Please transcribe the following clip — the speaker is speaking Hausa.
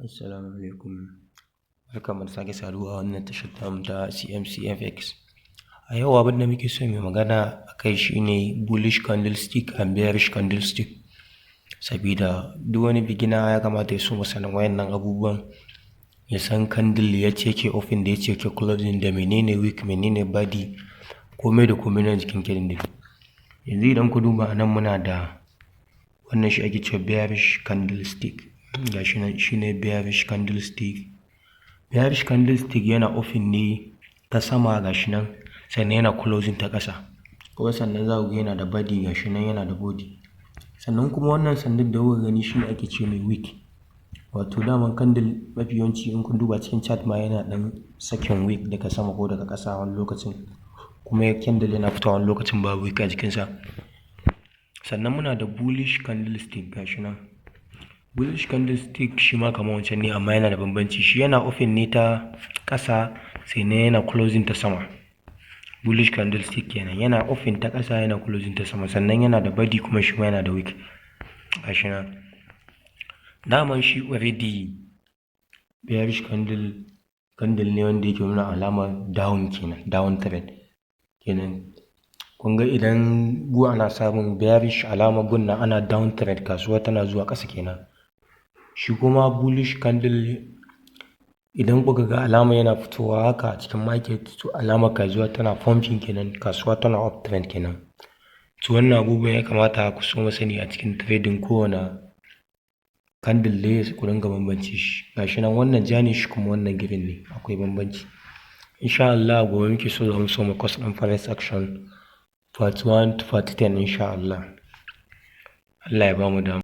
Assalamu alaikum. Barkanmu da sake saduwa a wannan tashar tamu ta CMCFX. A yau abin da muke so mu yi magana a kai shi ne bullish candlestick and bearish candlestick. Sabida duk wani beginner ya kamata ya soma sanin waɗannan abubuwan, ya san candle yacce yake open da yacce yake closing, da menene wick, menene body, komai da komai na jikin candle. Yanzu idan ku duba a nan, muna da wannan, shi ake cewa bearish candlestick. Ga shi nan, shi ne bearish candlestick. Bearish candlestick yana open ne ta sama, ga shi nan, sannan yana closing ta ƙasa. Kuma sannan za ku ga yana da body, ga shi nan, yana da body. Sannan kuma wannan sandan da kuka gani shi ne ake ce mai wick. Wato daman candle mafi yawanci, in kun duba cikin chart ma, yana ɗan sakin wick daga sama ko daga ƙasa wani lokacin. Kuma candle yana fitowa wani lokacin babu wick a jikinsa. Sannan muna da bullish candlestick, ga shi nan. Bullish candlestick shi ma kamar wancan ne, amma yana da bambanci. Shi yana open ne ta ƙasa, sannan yana closing ta sama. Bullish candlestick kenan, yana open ta ƙasa, yana closing ta sama, sannan yana da body, kuma shi ma yana da wick. Ga shi nan. Daman shi already bearish candle, candle ne wanda yake nuna alamar down kenan, down trend kenan. Kun ga idan gu ana samun bearish, alamar gun nan ana down trend, kasuwa tana zuwa ƙasa kenan. Shi kuma bullish candle, idan kuka ga alama yana fitowa haka a cikin market, to alamar kasuwa tana pumping kenan, kasuwa tana up trend kenan. To wannan abubuwan ya kamata ku soma sani a cikin trading. Kowane candle ne ku dinga bambance shi. Ga shi nan, wannan ja ne, shi kuma wannan green ne, akwai bambanci. Insha Allah gobe muke so za mu soma course ɗin price action part 1 to part 10, insha Allah. Allah ya bamu dama.